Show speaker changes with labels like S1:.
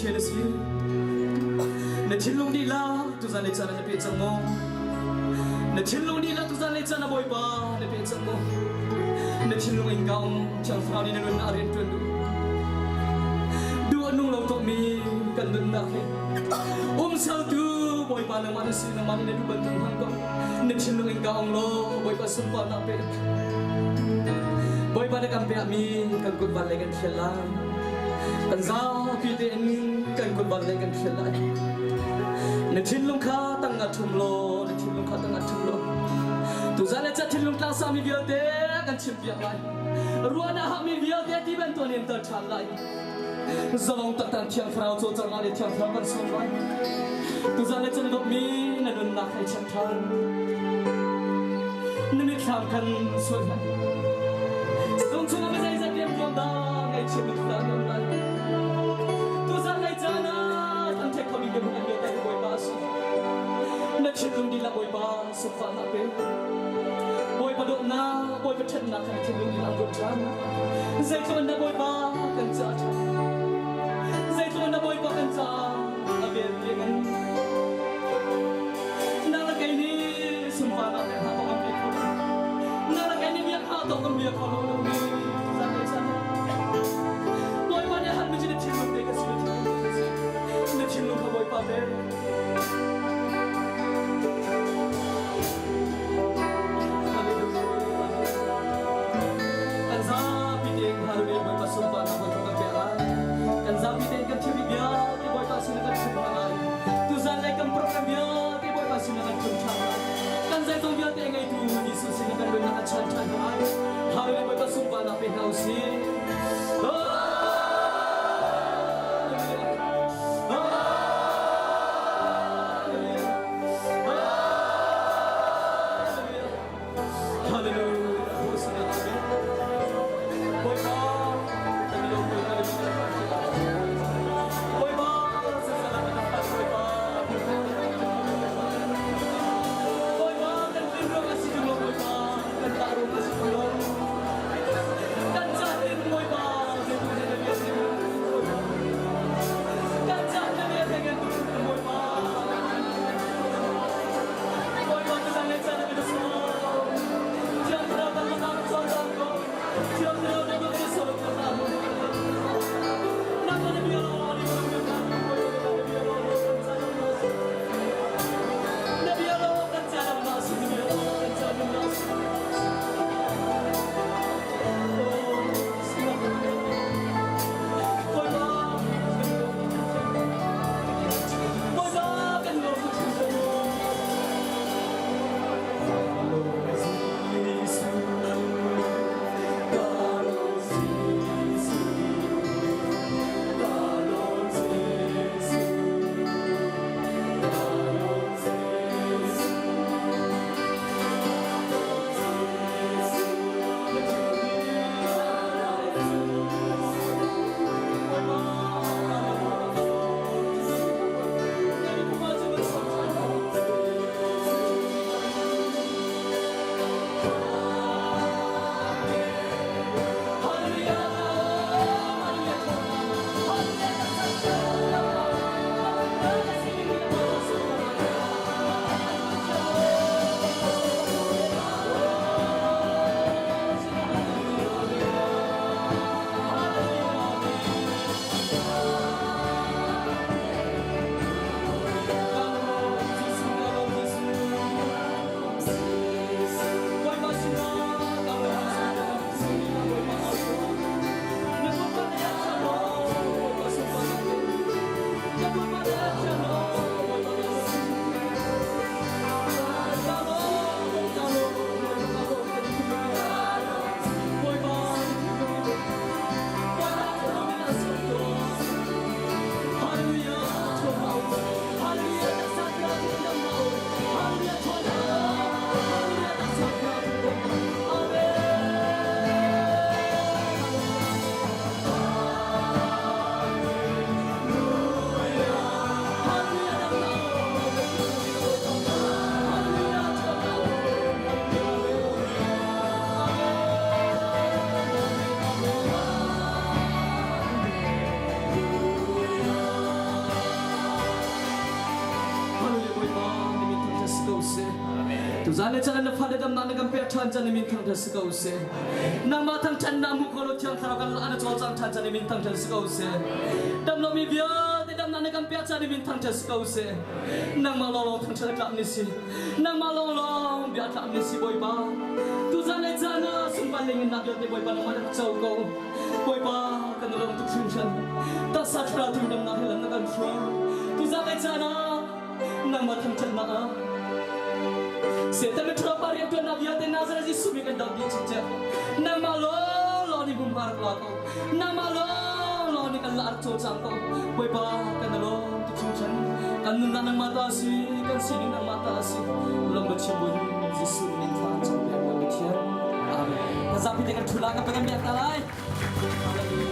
S1: Pathian a si. Na thinlung dihlak tuzan le caan ah na pe cang maw? Na thinlung dihlak tuzan le caan ah Bawipa na pe cang maw? Na thinlung in ka um Thiang Thlarau nih na nunnak rian ṭuan duh. Duh a nung lo tukmi kan nunnak hi umsaltu Bawipa nangmah na si, nangmah nih na duh bantuk hmang ko. Na thinlung in ka ong law Bawipa sunparnak pe. Bawipa na kan pekmi kan kut van lei kan thial lai. Kan zapi tein kan kut van lei kan thial lai. Na thinlung kha tang nga ṭhum law, na thinlung kha tang nga ṭhum law. Tuzan le ca thinlung tlangsami vialte kan chimpiak lai. Ruahnak hami vialte ti bantuk an tel ṭhan lai. Zalong taktak Thiang Thlarau cawlcanghnak le Thiang Thlarau kan sawm lai. Tuzan le can dawtmi na nunnak hei check ṭhan. Na mitthlam khan sual hlah. Lung chungah zeizat rianṭuan dah ngaihchia mitthlam na um lai. Tuzan lei caan ah kan theih khomi biamun an vialte Bawipa a si. Na thinlung dihlak Bawipa sifahnak pe. Bawipa dawtnak, Bawipa ṭhatnak kha na thinlung in an ruat ṭhan. Zeitluk in dah Bawipa kan caah ṭhat. Zeitluk in dah Bawipa kan caah a vel ti ngan. Nang le kei nih sunparnak le hna tawk kan pe kho lo. Nang le kei nih biak hna tawk kan bia kho lo lo mi zan le chan. Bawipa nih han mi cu na thinlung te ka si, na thinlung te ka si. Na thinlung kha Bawipa pe. Kan zapi tein Hallelujah Bawipa sunparnak kan kan pek lai. si ko seh. Tuzan le caan na fale damnak na kan pek ṭhan caan min thangṭhat si ko seh. Nangmah thangṭhatnak mu ko lo thiang thlarau kan la na cawlcang ṭhan caan min thangṭhat si ko seh. Damlomi vialte damnak na kan pek caan min thangṭhat si ko seh. Nangmah lawnglawng thangṭhat a tlak ni si. Nangmah lawnglawng bia a tlak ni si Bawipa. Tuzan le caan ah sunpar lengin nak vialte Bawipa nangmah na co ko. Bawipa kan lawm tuk hringhran. Taksa thlarau thingdamnak he lam na kan hruai. Tuzan le caan ah nangmah thangṭhatnak ah Satan le ṭhalo pa rianṭuannak vialte Nazareth Jesuh min kan doh dih cikcek. Nangmah lawnglawng nih hmunhma rak la ko. Nangmah lawnglawng nih kan la rak cawlcang ko. Bawipa kan lawm tuk hringhran. Kan nunnak nangmah ta a si, kan sining nangmah ta a si. Lawm ka chim buin Jesuh min thla an cam piak kan Pathian. Amen. Kan zapi te kan ṭhu la kan kan biak ta lai. Hallelujah.